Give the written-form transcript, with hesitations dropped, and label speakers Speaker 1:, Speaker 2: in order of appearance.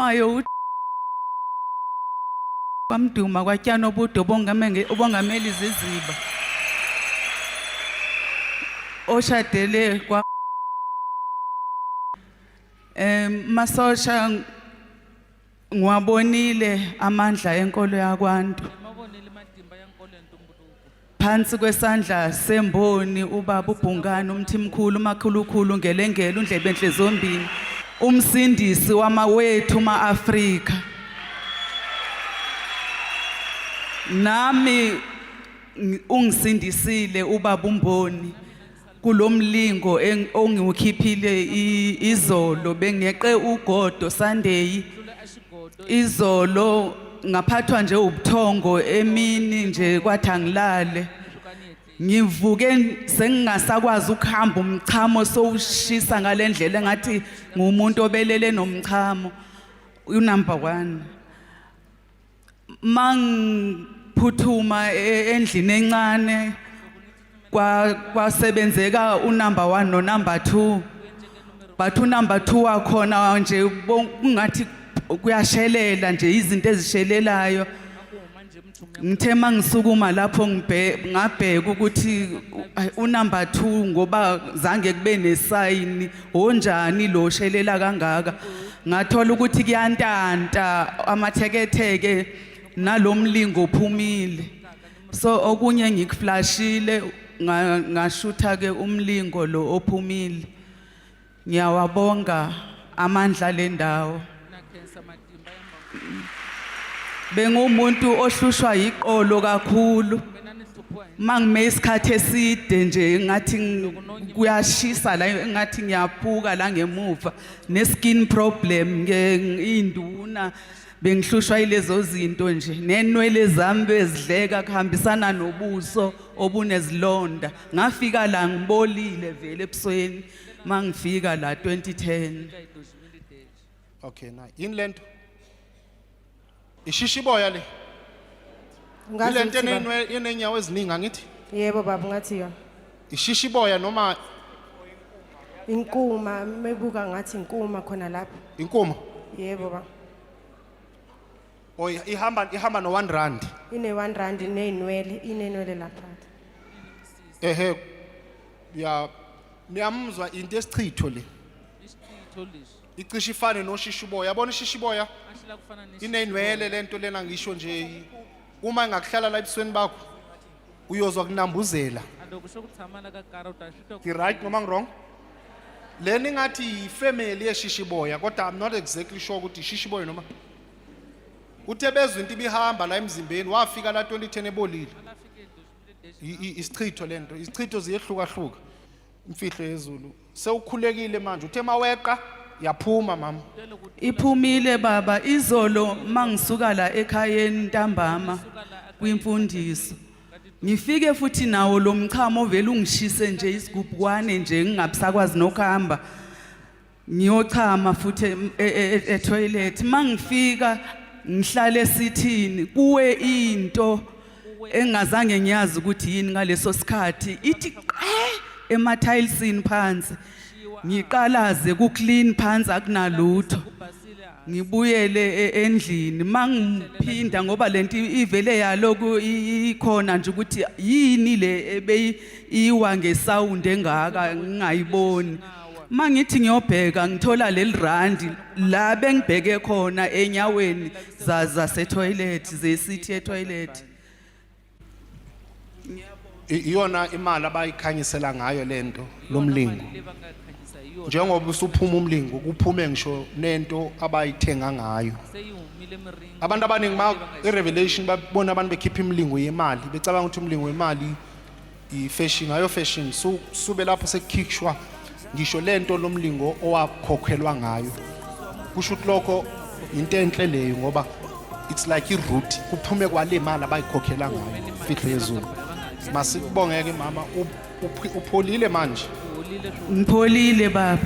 Speaker 1: Okhulumayo kwaMduma kwaTyani obude obongameli iziziba oshadele kwa masosha ngiwabonile amandla enkolo yakwantu Phansi kwesandla semboni ubaba uBhungane uMthimkhulu uMakhulukhulu Ngelengele uNdlebenhle zombini umsindisi wamawethu ma-Afrika nami ungisindisile ubaba uMboni kulomlingo ongiwukhiphile izolo bengeqe ugodo Sunday izolo ngaphathwa nje ubuthongo emini nje kwathi angilale ngivuke sengingasakwazi ukuhamba umchamo sowushisa ngalendlela engathi ngumuntu obelele nomchamo unumber 1 mangiphuthuma endlini encane kwasebenzeka unumber 1 no number 2 but unumber 2 wakhona nje kungathi kuyashelela nje izinto ezishelelayo ngithe mangisukuma lapho ngabheka ukuthi unumber 2 ngoba zange kube nesayini onjani lo shelela kangaka ngathola ukuthi kuyantanta amatheketheke nalomlingo uphumile so okunye ngikuflashile ngashutha ke umlingo lo ophumile ngiyawabonga amandla lendawo bengumuntu ohlushwa yiqolo kakhulu mangime isikhathi eside nje ngathi kuyashisa la ngathi ngiyaphuka la ngemuva ne skin problem ke induna bengihlushwa yilezo zinto nje nenwele zami bezidleka kuhambisana nobuso obunezilonda ngafika la ngibolile vele ebusweni mangifika la 2010
Speaker 2: Okay na yini lento Ishishiboya le.
Speaker 3: Ungazi
Speaker 2: Ile nto
Speaker 3: ukuthi baba-
Speaker 2: enenyawo eziningi angithi?
Speaker 3: Yebo baba ngathi yona.
Speaker 2: Ishishiboya noma
Speaker 3: Inkuma mebuka ngathi inkuma khona lapha.
Speaker 2: inkuma?
Speaker 3: Yebo baba.
Speaker 2: Or ihamba no 1 rand.
Speaker 3: Ine 1 rand nezinwele, inenwele lapha.
Speaker 2: Ehe. Ya niyamzwa into esichitho le.
Speaker 4: Isichitho lesi.
Speaker 2: Icishe ifane noshishiboya. Yabona ishishiboya?
Speaker 4: Ashila kufana neshishiboya.
Speaker 2: Inenwele lento lena ngisho nje uma ingakuhlala la ebusweni bakho uyozwa kunambuzela.
Speaker 4: Loko swo ku tshama la ka kara u ta swi twa ku
Speaker 2: Ngi right noma ngi wrong? Lena ingathi yifamily yeshishiboya kodwa I'm not exactly sure ukuthi ishishiboya noma uthe bezwa into ibihamba la emzimbeni wafika la 2010 ebolile. Isichitho lento, izichitho ziyehlukahluka. Imfihlo yezulu. Sewukhulekile manje uthe maweqa yaphuma mama.
Speaker 1: Iphumile baba izolo mangisuka la ekhayeni ntambama kwimfundiso. Ngifike futhi nawo lo mchamo ovela ungishise nje isigubhukwane nje ngingabisakwazi nokuhamba. Ngiyochama futhi etoilet mangifika ngihlale sithini kuwe into engazange ngiyazi ukuthi yini ngaleso sikhathi ithi qe emathayilsini phansi ngiqalaze ku clean phansi akunalutho ngibuyele endlini mangiphinda ngoba lento ivele yaloku ikhona nje ukuthi yini le ebeyiwa ngesound engaka ngingayiboni mangithi ngiyobheka ngithola leli randi la bengibheke khona enyaweni zase toilet zesithi etoilet
Speaker 2: Iyona imali abayikhanyisela ngayo lento lomlingo njengoba usuphuma umlingo kuphume ngisho nento abayithenga ngayo abantu abaningi ma i-revelation babona abantu bekhipha imilingo yemali becabanga ukuthi umlingo wemali i-fashion ayo fashion sube lapho sekukhishwa ngisho lento lomlingo owakhokhelwa ngayo kusho ukuthi lokho into enhle leyo ngoba it's like i-root kuphume kwale mali abayikhokhela ngayo imfihlo yezulu masikubongeke mama upholile manje
Speaker 1: ngipholile baba.